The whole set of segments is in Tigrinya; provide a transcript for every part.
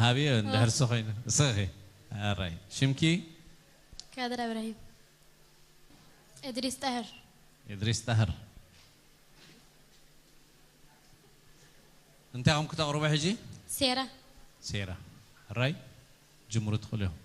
ሃብዮ እንድሕር እሱ ኮይኑ። እስኺ። ኣራይ። ሽምኪ? ከድር እብራሂም። እድሪስ ጣህር። እድሪስ ጣህር። እንታይ ኢኹም ክተቕርቡ ሕጂ? ሴራ። ሴራ። ኣራይ። ጅምሩ ትኽእሉ ኢኹም።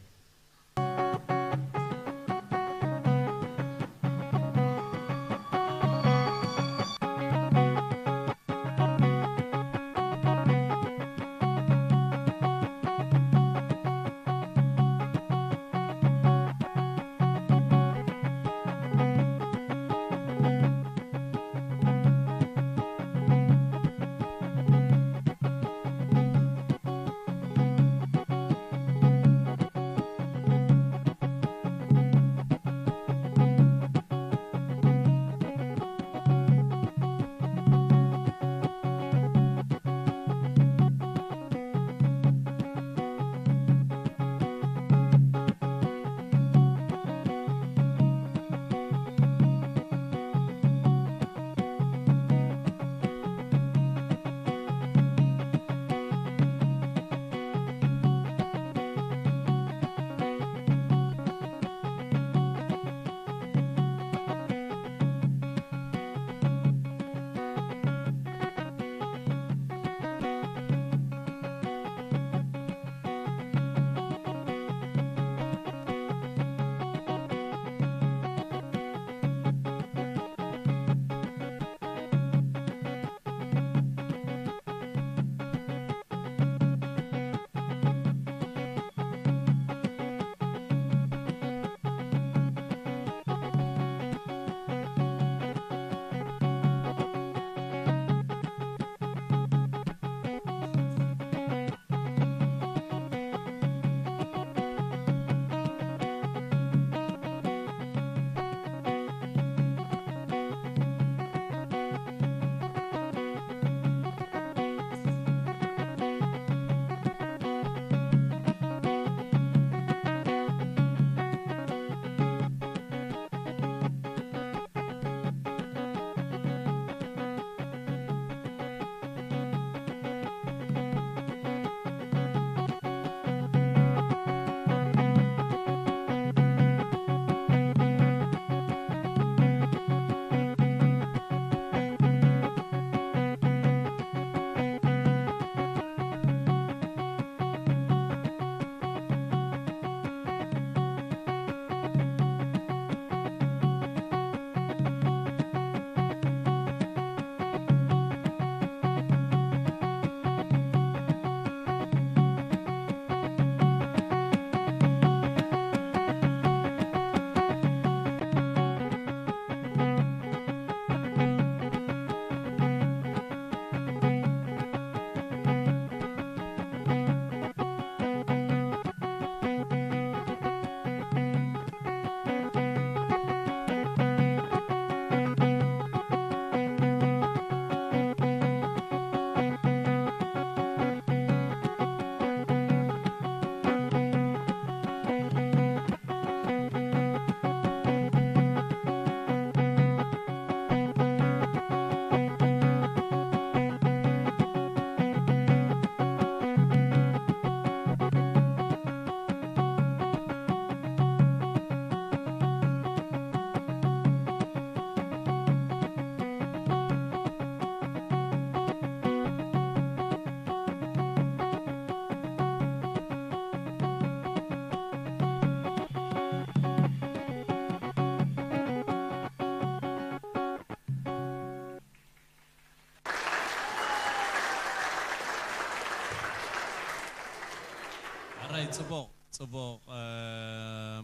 ኣራይ፣ ጽቡቕ፣ ጽቡቕ። እ፣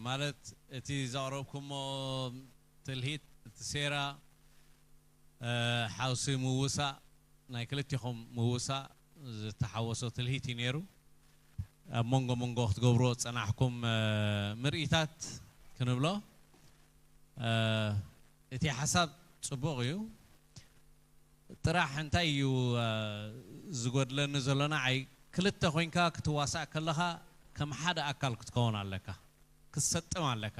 ማለት እቲ ዘቕረብኩሞ ትልሂት፣ እቲ ሴራ፣ እ፣ ሓውሲ ምውሳእ፣ ናይ ክልቲኹም ምውሳእ ዝተሓወሶ ትልሂት እዩ ነይሩ። ኣብ መንጎ መንጎ ክትገብርዎ ዝጸናሕኩም፣ እ፣ ምርኢታት ክንብሎ፣ እ፣ እቲ ሓሳብ ጽቡቕ እዩ። ጥራሕ እንታይ እዩ፣ እ፣ ዝጎድለኒ ዘሎ ንዓይ፣ ክልተ ኮይንካ ክትዋሳእ ከለኻ ከም ሓደ ኣካል ክትከውን ኣለካ፣ ክትሰጥም ኣለካ።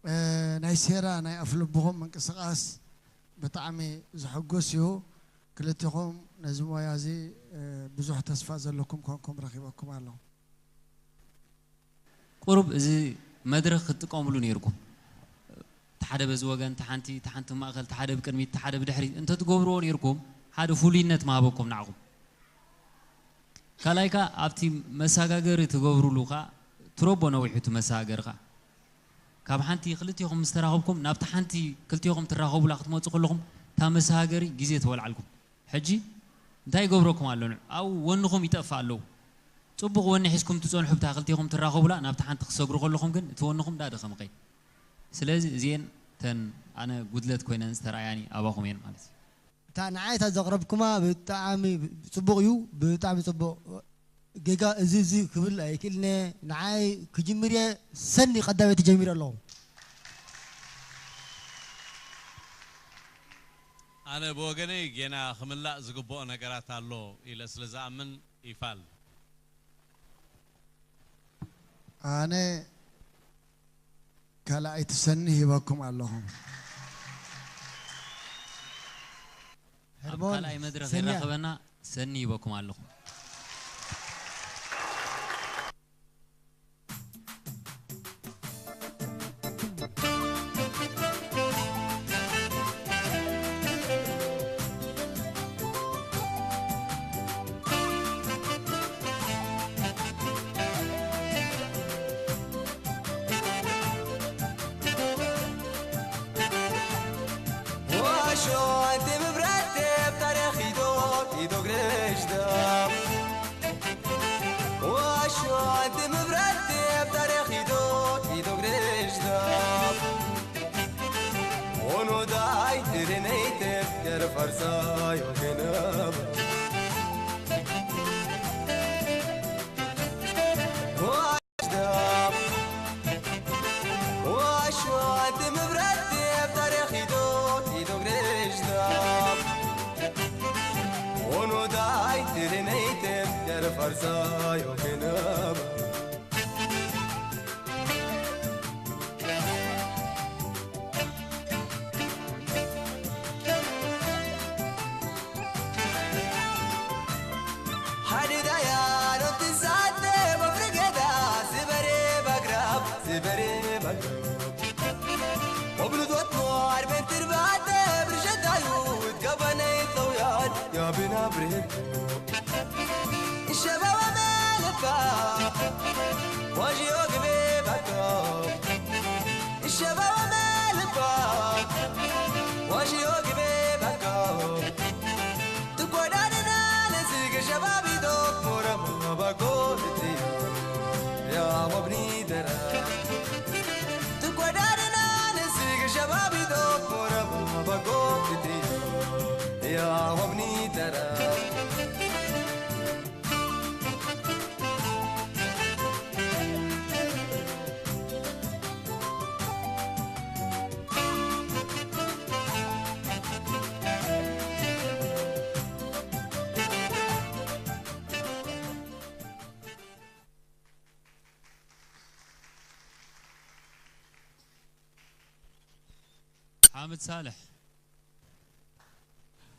እ፣ ናይ ሴራ ናይ ኣፍልብኹም ምንቅስቓስ ብጣዕሚ ዘሐጉስ እዩ። ክልቲኹም ነዚ ሞያ እዚ ብዙሕ ተስፋ ዘለኩም ኮንኩም ረኺበኩም ኣለኹ። ቁሩብ እዚ መድረኽ ክትጥቀምሉ ነይርኩም። እቲ ሓደ በዚ ወገን፣ እቲ ሓንቲ፣ እቲ ሓንቲ ማእከል፣ እቲ ሓደ ብቅድሚት፣ እቲ ሓደ ብድሕሪት እንተትገብርዎ ነይርኩም ሓደ ፍሉይነት ምሃበኩም ንዓኹም። ካልኣይ ከኣ ኣብቲ መሰጋገሪ ትገብሩሉ ከኣ ትረቦ ነዊሑ እቲ መሰጋገሪ ከኣ ካብ ሓንቲ ክልቲኹም ምስ ተራኸብኩም ናብቲ ሓንቲ ክልቲኹም ትራኸቡላ ክትመጹ ከለኹም እታ መሰጋገሪ ግዜ ትበልዓልኩም። ሕጂ እንታይ ይገብረኩም ኣሎ ንዑ ኣብኡ ወንኹም ይጠፍእ ኣለዉ። ጽቡቕ ወኒ ሒዝኩም ትጸንሑ ብታ ክልቲኹም ትራኸቡላ ናብቲ ሓንቲ ክትሰግሩ ከለኹም ግን እቲ ወንኹም እንዳደኸመ ኸይድ። ስለዚ እዚኤን ተን ኣነ ጉድለት ኮይነን ዝተረኣያኒ ኣባኹም እየን ማለት እዩ። እታ ንዓይ እታ ዘቕረብኩማ ብጣዕሚ ጽቡቕ እዩ፣ ብጣዕሚ ጽቡቕ። ጌጋ እዚ እዚ ክብል ኣይክእልን እየ። ንዓይ ክጅምር እየ፣ ሰኒ ቀዳመይቲ ጀሚረ ኣለኹ። ኣነ ብወገነይ ጌና ክምላእ ዝግብኦ ነገራት ኣሎ ኢለ ስለ ዝኣምን ይፋል። ኣነ ካልኣይቲ ሰኒ ሂበኩም ኣለኹ። ኣብ ካልኣይ መድረኽ የራኽበና ሰኒ ሂበኩም ኣለኹ። ሓምድ ሳልሕ፣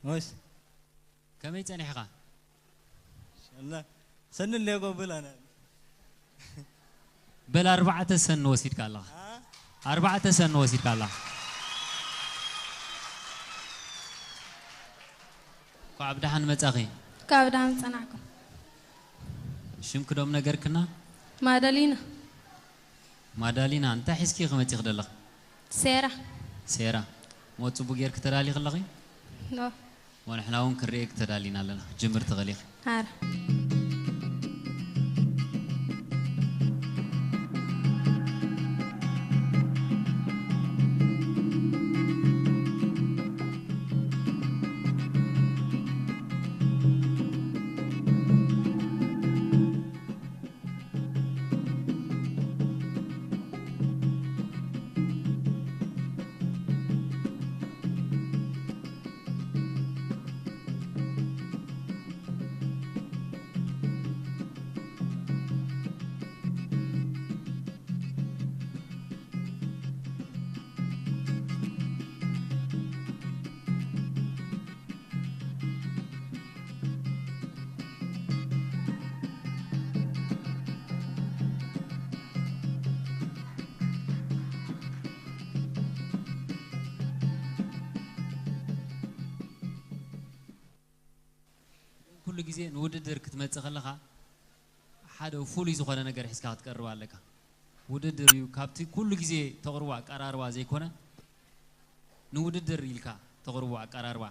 ወይስ ከመይ ጸኒሕኻ? ሰኒ ሌጎ ብል ኣነ በል ኣርባዕተ ሰኒ ወሲድካ ኣለኻ። ኣርባዕተ ሰኒ ወሲድካ ኣለኻ። እንኳዕ ብደሓን መጻኺ። እንኳዕ ብደሓን ጸናሕኩም። ሽምኪ ዶ ምነገርክና? ማዳሊና። ማዳሊና፣ እንታይ ሒዝኪ ኢኺ መጺኺ ዘለኺ? ሴራ። ሴራ። እሞ ጽቡቕ ጌርኪ ተዳሊኺ ኣለኺ? እወ። እሞ ንሕና እውን ክንርእየኪ ተዳሊና ኣለና። ክትጅምሪ ትኽእሊ ኢኺ። ሓራ። ኩሉ ግዜ ንውድድር ክትመጽእ ከለኻ ሓደ ፍሉይ ዝኾነ ነገር ሒዝካ ክትቀርብ ኣለካ። ውድድር እዩ፣ ካብቲ ኩሉ ግዜ ተቕርቦ ኣቀራርባ ዘይኮነ፣ ንውድድር ኢልካ ተቕርቦ ኣቀራርባ።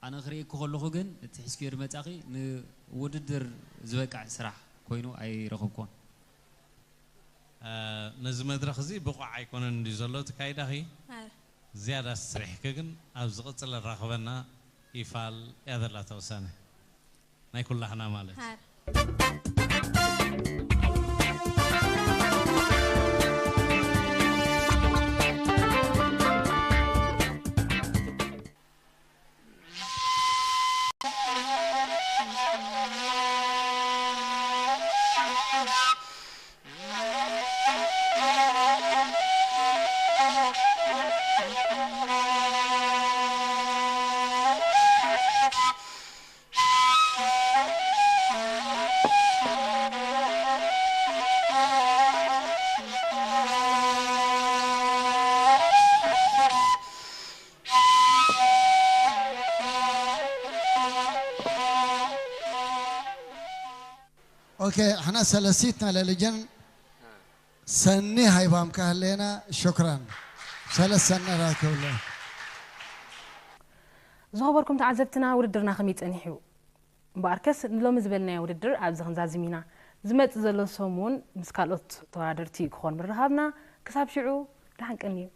ኣነ ክርእየኪ ከለኹ ግን እቲ ሒዝክዮ ዝመጻኺ ንውድድር ዝበቅዕ ስራሕ ኮይኑ ኣይረኸብኩዎን። ነዚ መድረኽ እዚ ብቑዕ ኣይኮነን እንድዩ ዘሎ እቲ ካይዳኺ። ዝያዳ ስሪሕኪ ግን ኣብ ዝቕጽል ኣራኽበና። ይፋል እያ ዘላ ተወሳነ ናይ ኩላህና ማለት። ኦኬ፣ ሕና ሰለሲትና ለልጀን ሰኒ ሃይባምካ ህሌና። ሹክራን። ሰለስ ሰኒ ራክብለ። ዝኸበርኩም ተዓዘብትና፣ ውድድርና ከመይ ጸኒሑ እዩ? እምበኣርከስ ንሎሚ ዝበልናዮ ውድድር ኣብዚ ክንዛዝም ኢና። ዝመጽእ ዘሎ ሰሙን ምስ ካልኦት ተወዳደርቲ ክኾን ምርኻብና። ክሳብ ሽዑ ደሓን ቀንዩ።